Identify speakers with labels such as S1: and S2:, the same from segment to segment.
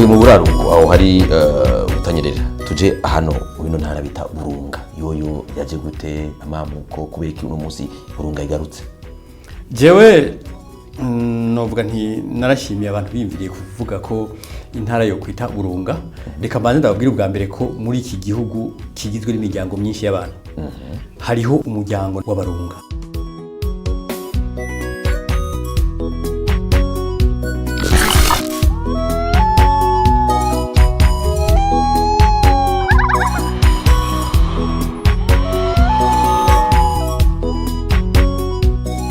S1: Tuvuye mu buraruko aho hari Butanyerera, tuje hano wino ntara bita Burunga. Yoyo yaje gute, amamuko, kubera iki uno munsi Burunga igarutse?
S2: Jewe novuga nti narashimiye abantu biyumviriye kuvuga ko intara yo kwita Burunga. Reka mbanze ndababwire ubwa mbere ko muri iki gihugu kigizwe n'imiryango myinshi y'abantu, hariho umuryango w'Abarunga.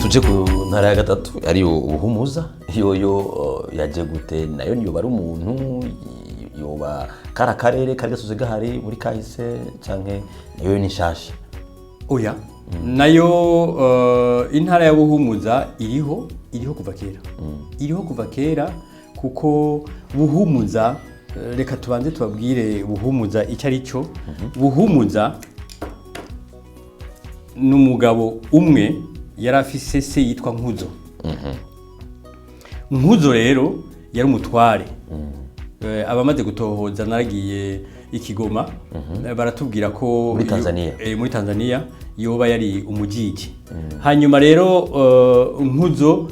S1: Tuje ku ntara ya gatatu ariyo Ubuhumuza. Yoyo yaje gute? Nayo niyoba ari umuntu, yoba kari akarere kari gasoze gahari muri kahise, canke nayo ni nshasha?
S2: Oya, nayo intara ya Buhumuza iriho kuva kera, iriho kuva kera, kuko Buhumuza, reka tubanze tubabwire Buhumuza icyo ari cyo. Buhumuza ni umugabo umwe yari afise se yitwa Nkuzo. Nkuzo rero yari umutware. Abamaze gutohoza, naragiye i Kigoma, baratubwira ko
S1: Muri Tanzania.
S2: Muri Tanzania yoba yari umujiji. Hanyuma rero Nkuzo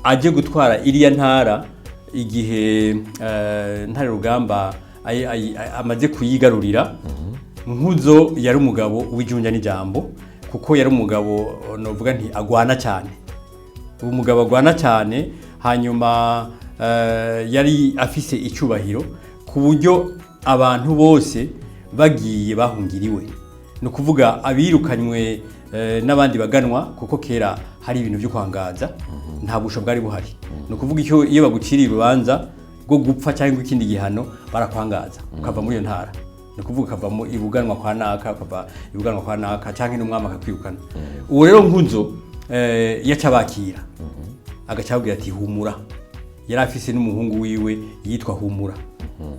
S2: aje gutwara iriya ntara igihe Ntare Rugamba amaze kuyigarurira. Nkuzo yari umugabo w'ijunja n'ijambo, kuko yari umugabo novuga nti agwana cyane, umugabo agwana cyane. Hanyuma yari afise icyubahiro ku buryo abantu bose bagiye bahungiriwe, ni ukuvuga abirukanywe n'abandi baganwa, kuko kera hari ibintu byo kwangaza, nta busho bwari buhari. Ni ukuvuga iyo baguciriye urubanza rwo gupfa cyangwa ikindi gihano, barakwangaza ukava muri iyo ntara. Ni ukuvuga ukava mu ibuganwa kwa naka, ukava ibuganwa kwa naka, cyangwa n'umwami akakwirukana. Uwo rero Nkuzo yaca abakira, agaca ababwira ati humura. Yari afise n'umuhungu wiwe yitwa Humura,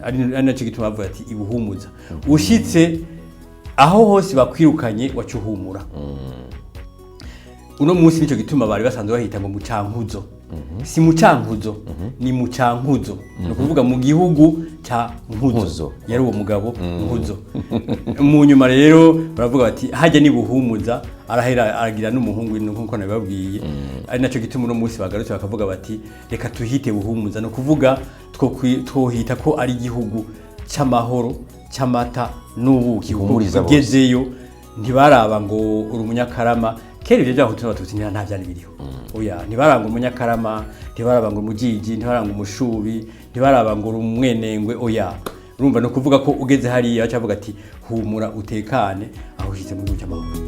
S2: ari nacyo gituma bavuga ati ibuhumuza. Ushitse aho hose bakwirukanye, waca uhumura. Uno munsi nicyo gituma bari basanzwe bahita ngo Mucankuzo. Si Mucankuzo, ni Mucankuzo, ni ukuvuga mu gihugu cya Nkuzo.
S1: Nkuzo.
S2: Yari uwo mugabo Nkuzo. Mu nyuma rero baravuga bati hajya ni Buhumuza, arahera aragira n'umuhungu nkuko nabibabwiye. Ari nacyo gituma uno munsi bagarutse bakavuga bati reka tuhite Buhumuza, ni ukuvuga twohita ko ari igihugu cy'amahoro, cy'amata n'ubuki, kuko
S1: Gihumuriza bose.
S2: ugezeyo ntibaraba ngo uri umunyakarama. Kera ibyo by'Abahutu n'Abatutsi nta byari biriho, oya. Ntibaraba ngo umunyakarama, ntibaraba ngo umujiji, ntibaraba ngo umushubi, ntibaraba ngo uri umwenengwe, oya. Urumva, ni ukuvuga ko ugeze hariya bacavuga ati humura utekane, aho ushyitse mu gihugu cy'amahoro.